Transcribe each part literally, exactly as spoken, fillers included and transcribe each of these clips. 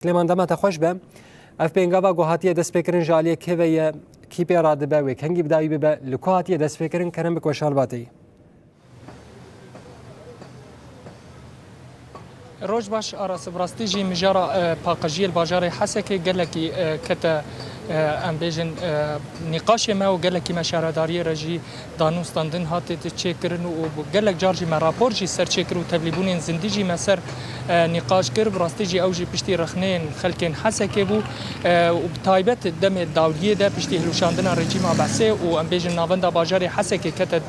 Silêman, dema te xweş be. Ev pêngava ku hatiye destpêkirin ji aliyê kê ve ye, kî pê radibe, wê kengî bi dawî bibe, li ku hatiye destpêkirin, kerem bik weşanbatê. Roj baş, Aras. Bi rastî jî mijara, e, paqijiyê li bajarê Hesekê gelekî, e, kete, e, em bêjin, e, nîqaşê me û gelekî me şaredariyê re jî danûstandin hate çêkirin û gelek car jî me rapor jî ser çêkir û tevlîbûnên zindî jî me ser, e, nîqaş kir. Bi rastî jî ew jî piştî rexneyên xelkên Hesekê bû, e, û bi taybet demê dawiyê de piştî hilweşandina rejîma Behsê û em bêjin navenda bajarê Hesekê kete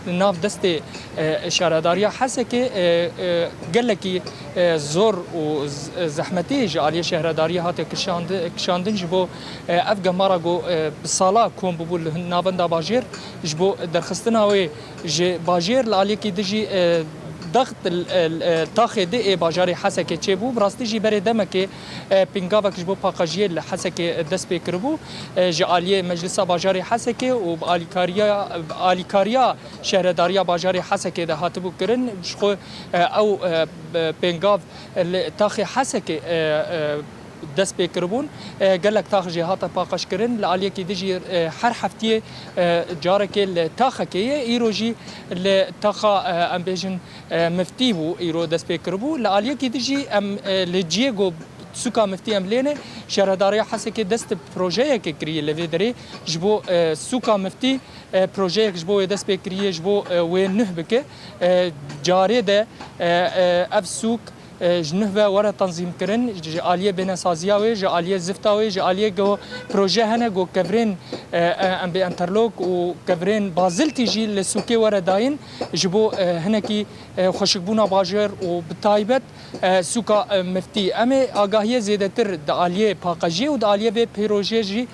nav destê, e, şaredariya Hesekê, e, e, gelekî, e, zor û z-, zehmetî ji aliyê şehredariya hate kişandi-, kişandin ji bo, e, ev gemara ku, e, bi sala kom bûbû li hin-, navenda bajêr, ji bo derxistina wê ji bajêr li aliyekî din jî, e, dext l-, e, l-, e, taxê di ê bajarê Hesekê çêbû. Bi rastî jî berê demekê, e, pingavek ji bo paqijiyê li Hesekê dest pê kiribû, e, ji aliyê Meclisa Bajarê Hesekê û bi alîkariya, bi alîkariya Şehredariya Bajarê Hesekê de hatibû kirin. Ji xwe, e, ew, e, b-, pêngav li taxê Hesekê, e, e, dest pê kiribûn. E, gelek tax jê hate paqijkirin. Li aliyekî din jî, e, her heftiyê, e, carekê li taxekê ye. Îro jî li taxa, e, em bêjin, e, miftî bû, îro dest pê kiribû. Li aliyekî din jî em, e, li cihê ku sûka miftî em lê ne, Şehredariya Hesekê dest bi projeyekê kiriye li vê derê ji bo, e, sûka miftî, e, projeyek ji bo wê dest pê kiriye, ji bo, e, wê nuh bike. E, carê de, e, e, ev sûk, e, ji nuh ve were tenzîmkirin, ji aliyê bênesaziya wê, ji aliyê zifta wê, ji aliyê go proje hene go kevirên, e, e, em bê enterlok û kevirên baziltî jî li sûkê were dayîn, ji bo, e, hinekî, e, xweşikbûna bajêr û bi taybet, e, sûka, e, miftî. Em ê agahiyê zêdetir di aliyê paqijiyê û di aliyê vê pêrojê jî,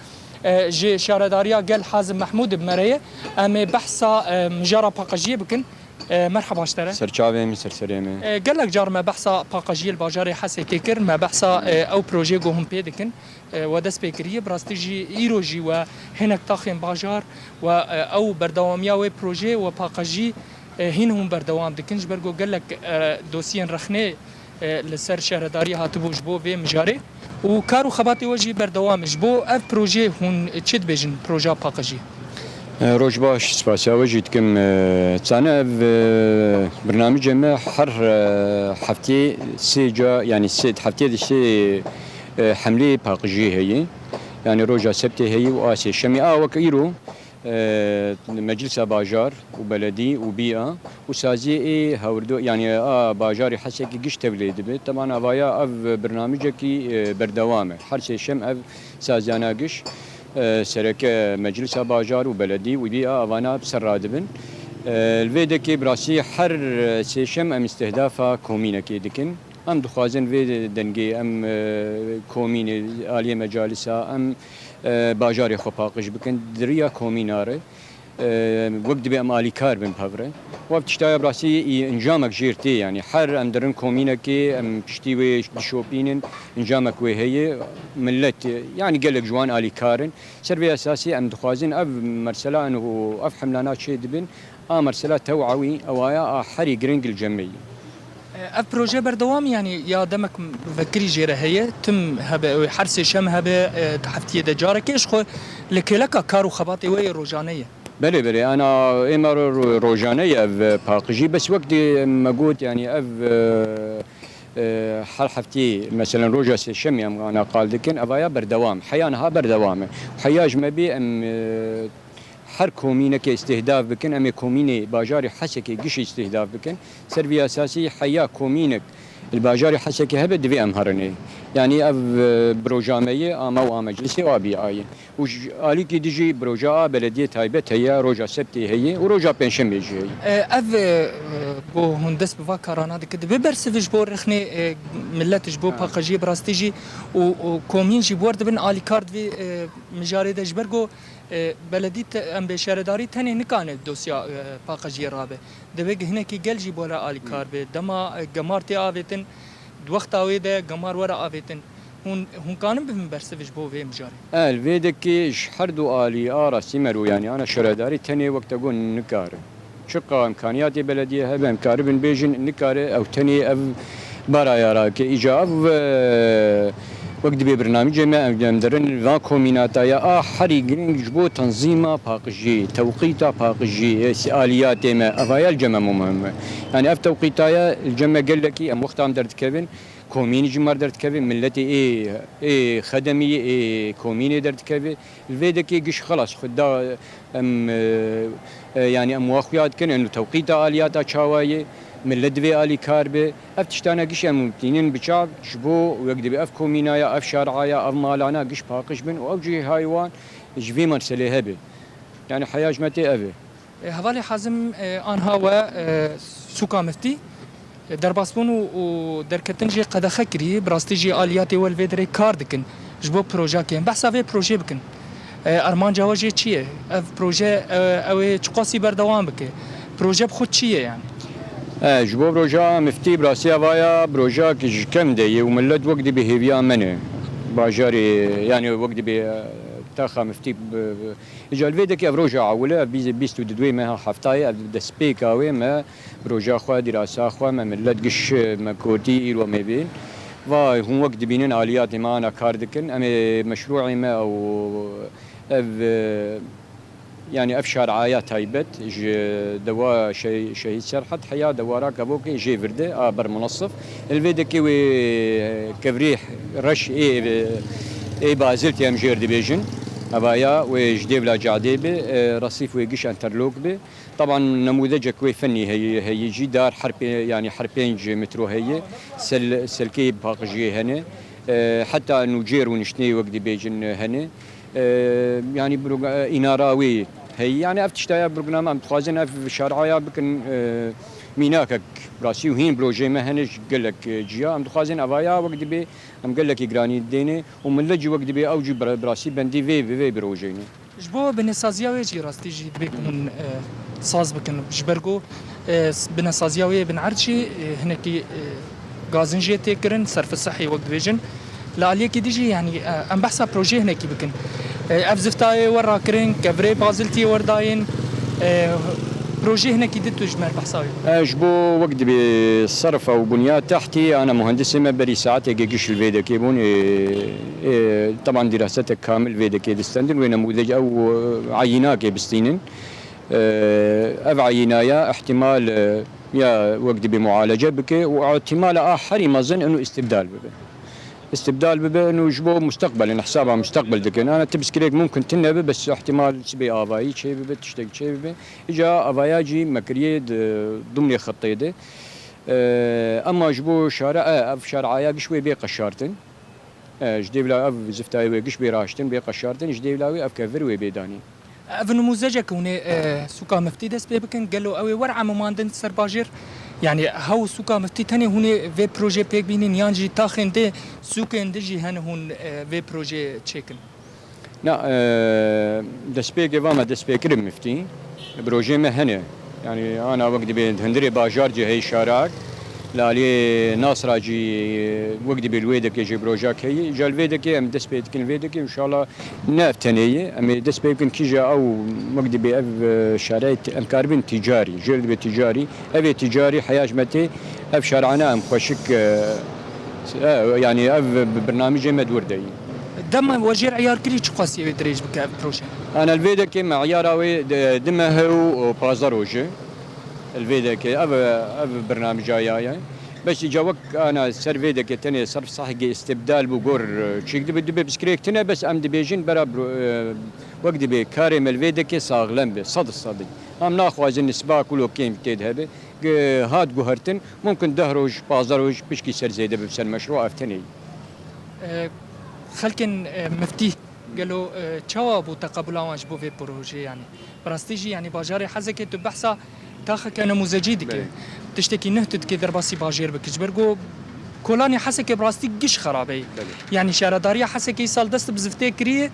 e, ji Şaredariya Gel Hazim Mehmûd bi me re ye. Em ê behsa, e, mijara paqijiyê bikin. E, merheba ji te re. Serçavê min, serserê min. E, gelek car me behsa paqijiyê li bajarê Hesekê kir, me behsa, e, ew projeyê ku hûn pê dikin, e, we dest pê kiriye. Bi rastî jî îro jî we hinek taxên bajar we, e, ew berdewamiya wê projeyê we paqijî, e, hîn hûn berdewam dikin, ji ber ku gelek, e, dosiyên rexnê, e, li ser şehredariyê hatibû ji bo vê mijarê û kar û xebatê we jî berdewam e. Ji bo ev projeyê hûn çi dibêjin, projeya paqijî? E, roj baş, spasiya we jî dikim. E, zane ev, e, birnamicê me her, e, heftê sê ca, yanî sê, heftê de sê, e, hemlê paqijî heye. Yanî roja sebtê heye û a sêşemê. A wek îro, e, Meclisa Bajar û Beledî û Bîa û saziyê ê hewrdo, yanî a bajarê Hesekê giş tevlê dibe. Teban avaya ev birnamicekî, e, berdewam e. Her sêşem ev saziyana giş, e, sereke Meclisa Bajar û Beledî û Bîa avana bi ser radibin. E, li vê dekê bi rastî her sêşem em îstihdafa komînekê dikin. Em dixwazin vê dengê em, e, komînê, aliyê mecalisa, em, e, bajarê xwe paqij bikin. Di riya komîna re, e, wek dibê em alîkar bin bi hev re. Û ev tiştaya bi rastî î encamek jêr tê, yanî her em dirin komînekê, em piştî wê dişopînin, encamek wê heye, millet, e, yanî gelek ji wan alîkar in. Ser vê esasî em dixwazin ev mersela û ev hemlana çê dibin, a mersela tewawî, ewaya a herî giring li cem me ye. Ev proje berdewam e, yanî ya demek vekirî jê re heye, tim hebe, ew ê her sêşem hebe, e, di heftiyê de carekê, ji xwe li kêleka kar û xebatê we yê rojane ye? Belê, belê, ana êma ro-, ro-, rojane ye ev, e, paqijî, bes wek dê me got, yanî ev, e, e, her heftiyê, meselen roja sêşemê em ana qal dikin, evaya berdewam, heya niha berdewam e. Heya ji me bê em, e, her komînekê îstîhdaf bikin, em ê komînê bajarê Hesekê gişî îstîhdaf bikin. Ser vî esasî heya komînek li bajarê Hesekê hebe divê em herinê. Yanî ev, e, proja me ye, a me û a meclisê û a bîayê. Û ji alîkî dijî proja a belediyê taybet heye, roja sebtê heye û roja pêncşemê jî heye. E, ev, e, ku hûn dest bi va karana dikin, dibe bersiv ji bo rexnê, e, millet ji bo Ha. paqijiyê bi rastî jî û, û komîn jî bi wer dibin alîkar di vê, e, mijarê de ji ber ku E, beledî te-, em bê şaredarî tenê nikane dosya, e, paqijiyê rabe. Divê hinekî gel jî were alîkar be. Dema, e, gemar tê avêtin, di wexta wê de gemar were avêtin. Hûn, hûn kanin bibin bersiv ji bo vê mijarê? El vê dekê ji her du alî, a rastî mero, yanî ana şaredarî tenê wek te got nikare. Çiqa imkaniyatê belediyê hebe, em karibin bêjin, nikare ew tenê ev baraya rake. Îca ev, e, Wek dibê birnamîcê me em, em derin van komînata ya a herî girîng ji bo tenzîma paqijî, tewqîta paqijî, ê, aliyatê me, eva ya li cem me muhim e. Yani ev tewqîta ya li cem me gelekî em wexta em derdikevin, komînî ji me re derdikevin, milletê ê, ê xedemî, ê komînê derdikevin. Li vê dekê giş xelas xwe da, em, e, e, yani em wa xuya dikin, eno tewqîta aliyata çawa ye, millet divê alîkar be. Ev tiştane giş em tînin bi çav ji bo wek dibê ev komînaya, ev şaraya, ev malana giş paqij bin û ew cihê haywan ji vê merselê hebe. Yani heya ji me tê ev e. E, hevalê Hazim, e, anha we, e, sûka Miftî, e, derbasbûn û, û derketin jê qedexe kirî, bi rastî jî aliyatê we li vê derê kar dikin ji bo projakê. Em behsa vê projê bikin. E, armanca we jê çi ye? Ev proje, e, ew ê çiqasî berdewam bike? Proje bi xwe çi ye yani? E, ji bo proja Miftî bi rastî eva ya projak ji kem de ye û millet wek dibê hêviya me ne. Bajarê, yani wek dibê, e, taxa Miftî bi, bi, Îca li vê dekê ev roja ewil e, ev bîst, bîst û du meha heftayê, ev destpêka wê me, roja xwe, dîrasa xwe, me millet giş, me kotî, îro me bîn. Va hûn wek dibînin aliyatê me ana kar dikin. Em ê meşrûê me ew, ev, yani ev şaraya taybet ji dewa Şe-, Şehîd Serhed heya dewara Kevokê jê vir de a ber Munasif. Li vê dekê wê kevirê reş ê, ê baziltî em jêr dibêjin. Eva ya wê ji dêvla cadê be, e, resîf wê giş enterlok be. Taban nemûdecek wê fenî heye, heye jî dar her pê-, yani her pênc metro heye. Sel-, selkê paqijiyê hene. E, heta nûcêr û niştê wek dibêjin hene. E, yani bro-, e, înara wê heye. Yani ev tiştaya broname em dixwazin ev şaraya bikin, e, mînakek. Rastî û hîn projeyê me hene ji gelek, e, ciya. Em dixwazin evaya wek dibê em gelekî giranî dêne û millet jî wek dibê ew jî bi, bi rastî bendî vê, vê, vê birojeyne. Ji bo binesaziya wê jî rastî jî divê ku hûn, e, saz bikin. Ji ber ku, e, s-, binesaziya wê bin erd jî, e, hinekî, e, gazin jê tê kirin, serf sehî wek dibêjin. Li aliyekî dî jî, yanî, e, em behsa projeyê hinekî bikin. E, ev ziftayê we rakirin, kevirê baziltiyê we dayîn, e, projeyê hinekî dî tu ji me re behsa wê. E, ji bo wek dibê serf û bunya tehtî, ana muhendisê me berî saeteke giş li vê dekê bûn. E, e, teban dîrasetek kamil vê dekê distendin, wê nemûdec ew, e, eyînakê bistînin. E, ev eyînaya ihtimal, e, ya wek dibê mualece bike û ihtimala a herî mezin inu îstibdal bibe. Îstibdal bibe inu ji bo mustaqbel, in hesaba mustaqbel dikin. Ana tibskirêk mumkin tune be, bes ihtimal sibê avayî çê bibe, tiştek çê bibe. Îca avaya jî mekiriyê di dumnê xitê de. E, ema ji bo şare, e, ev şaraya giş wê bê qeşartin. E, ji dêvla ev ziftayê wê giş bê raştin, bê qeşartin, ji dêvla wê ev kevir wê bê danîn. Ev nimûzecek hûn ê, e, sûka Miftî dest pê bikin, gelo ew ê wer emûmandin ser bajêr? Yanî hew sûka Miftî tenê hûn ê vê projê pêk bînin yan jî taxên di sûkên di jî hene hûn, e, vê projê çêkin? Na, e, destpêkê va me destpêkirin Miftî. Projê me hene. Yani ana wek dibê hundirê bajar cî heyî şarak. Li aliyê Nasra jî wek dibê li wê dekê jî projak heyî. Îca li vê dekê em dest pê dikin li vê dekê. Înşallah ne ev tenê ye. Em ê dest pê bikin kîja ew wek dibê ev, e, şarayê em karibin tîcarî. Jêr dibê tîcarî. Ev ê tîcarî heya ji me tê. Ev şarane em xweşik, e, e, yani ev bi-, birnamîcê me di wir de yî. Dema we jêr eyar kirî çiqas yê wê dirêj bike ev proje? Ana li vê dekê me eyara wê di, di meh û pazdeh roj e. Li vê dekê ev, ev birnamîca ya ye. Bes îca wek ana ser vê dekê tenê serf sahigê îstibdal bû gor, e, çêk dibe, dibe piskirêk tune, bes em dibêjin bera bro-, e, wek dibê karê me li vê dekê saxlem be, sed sedî. Em naxwazin nisba kulo kêm tê de hebe. Ge-, hat guhertin, mumkin deh roj, pazdeh roj pişkî ser zêde bibe ser meşrû ev tenê. E, xelkên, e, Miftî gelo, e, çawa bû teqebula wan ji bo vê projeyê yanî? Bi rastî jî yanî bajarê Hezekê tu behsa taxeke nemûzecî dike. Belê. Tiştekî nuh tu dikê derbasî bajêr bike. Ji ber ku kolanê Hesekê bi rastî giş xerabe ye. Belê. Yanî şaredariya Hesekê îsal dest bi ziftê kiriye,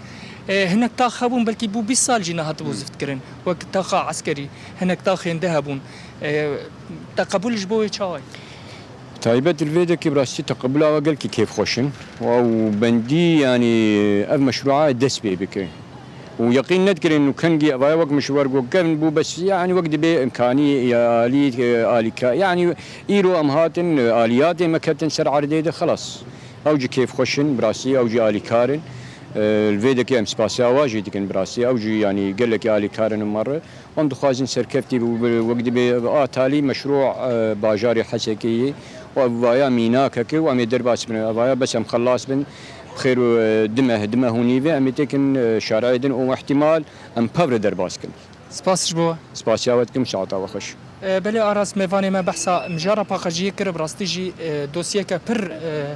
e, hinek tax hebûn belkî bû bîst sal jî nehatibû zift kirin. Wek taxa eskerî, hinek taxên di hebûn. E, te qebûl ji bo wê çawa ye? Taybet li vê dekê bi rastî teqebula we gelkî kêfxweş in. Û ew bendî, yanî ev meşrûa dest pê bike. Û yeqîn nedikirin û kengî evaya wek min ji we re got kevn bû, bes yanî wek dibê imkanî, alî, alîka, yanî îro em hatin, aliyatê me ketin ser erdê de, xelas. Ew jî kêfxweş in, bi rastî ew jî alîkar in. E, li vê dekê em spasiya wan jî dikin, bi rastî ew jî, yanî, gelekî alîkar in, merre. Em dixwazin serkeftî bi, bi, wek dibê a talî meşrû, e, bajarê Hesekê yê. Û ev vaya mînakek e û em ê derbas bin. Ev vaya bes em xelas bin. Bi xêr û, e, di meh, di meh û nîvê em ê têkin, e, şarayê din û ihtimal em pevre derbas kin. Spas ji bo. Spasiya we dikim, saeta we xweş. E, belê Aras, mêvanê me behsa mijara paqijiyê kir, bi rastî jî, e, dosyeke pir, e,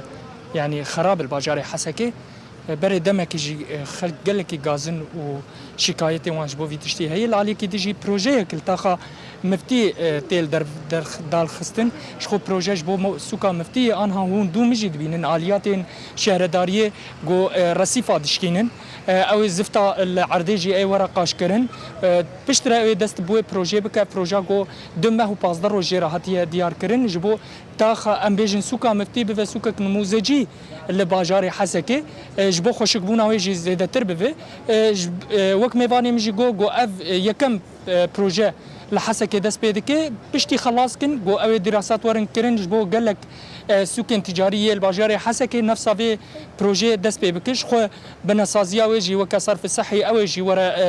yanî xerab li bajarê Hesekê. E, berê demekî jî, e, xelk gelekî gazin û şikayetên wan ji bo vî tiştî heye. Li aliyekî din jî projeyek li taxa miftî, e, tê li der-, derx-, dalxistin. Ji xwe proje ji bo mo-, sûka miftî ye. Anha hûn dû min jî dibînin aliyatên şehredariyê ku, e, resîfa dişkînin. E, ew ê zifta li erdê jî ê were qaşkirin. E, piştre ew ê dest bi wê projeyê bike. Proja ku du meh û pazdeh roj jê re hatiye diyarkirin. Ji bo taxa, em bêjin, sûka miftî bibe sûkek nimûzecî li bajarê Hesekê, e, ji bo xweşikbûna wê jî zêdetir bibe. E, ji, e, wek mêvanê min jî got, got ev, e, yekem, e, proje li Hesekê dest pê dike. Piştî xelas kin, got ew ê dîrasat werin kirin ji bo gelek, e, sûkên ticarî yê li bajarê Hesekê nefsa vê projeyê dest pê bike. Ji xwe binesaziya wê jî weke serfi sehî ew ê jî were, e,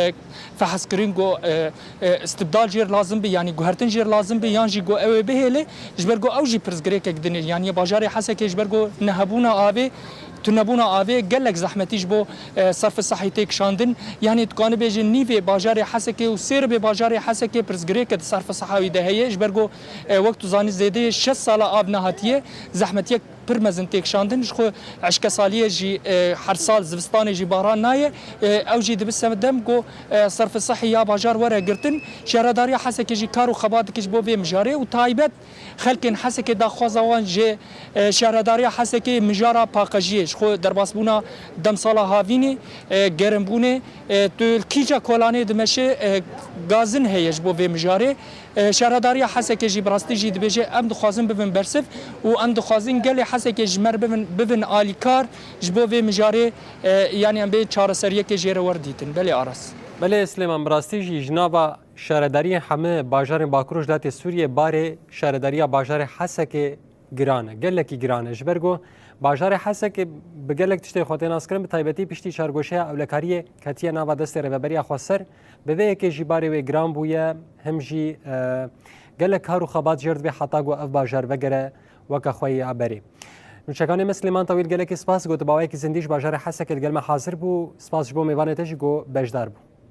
e, fehezkirin, got, e, e, istibdal jêr lazim be, yanî guhertin jêr lazim be, yan jî got ew ê bihêle, ji ber got ew jî pirsgirêkek din e. Yanî bajarê Hesekê ji ber got nehebûna avê, tunebûna avê gelek zehmetî ji bo, e, serfi sehî tê kişandin. Yanî tu kanî bêjin nîvê bajarê Hesekê û sêribê bajarê Hesekê pirsgirêke di serfi seha wî de heye. Ji ber got, e, wek tu zanî zêdeyê şeş sala av nehatiye, zehmetiyek pir mezin tê kişandin. Ji xwe eşkesaliyê jî, e, her sal zivistanê jî baran nayê. E, ew jî dibe sedem ku, e, serfi sehî ya bajar were girtin. Şehredariya Hesekê jî kar û xebat dike ji bo vê mijarê û taybet xelkên Hesekê daxwaza wan ji, e, Şehredariya Hesekê mijara paqijiyê, ji xwe derbasbûna demsala havînê, e, gerimbûnê, e, tu li kîja kolanê dimeşe, e, gazin heye ji bo vê mijarê. E, Şehredariya Hesekê jî bi rastî jî dibêje, em dixwazin bibin bersiv û em dixwazin gelê Hesekê ji me re bibin, bibin alîkar ji bo vê mijarê, e, yanî em bê çareseriyekê jê re werdîtin. Belê Aras. Belê Silêman, bi rastî jî ji nava şaredariyên hemî bajarên Bakur û Rojhilatê Sûriyê barê şaredariya bajarê Hesekê giran e, gelekî giran e. Ji ber ku bajarê Hesekê bi gelek tiştê xwe tê naskirin, bi taybetî piştî çargoşeya ewlekariyê ketiye nava destê Rêveberiya Xweser, bi vê yekê jî barê wê giran bûye, him jî, e, gelek kar û xebat jêr dibe heta ku ev bajar vegere weke xwe ya berê. Nûçekanê me Silêman Tawîl, gelekî spas, got bi awayekî zindî ji bajarê Hesekê li gel me hazir bû. Spas ji bo mêvanê te jî ku beşdar bû.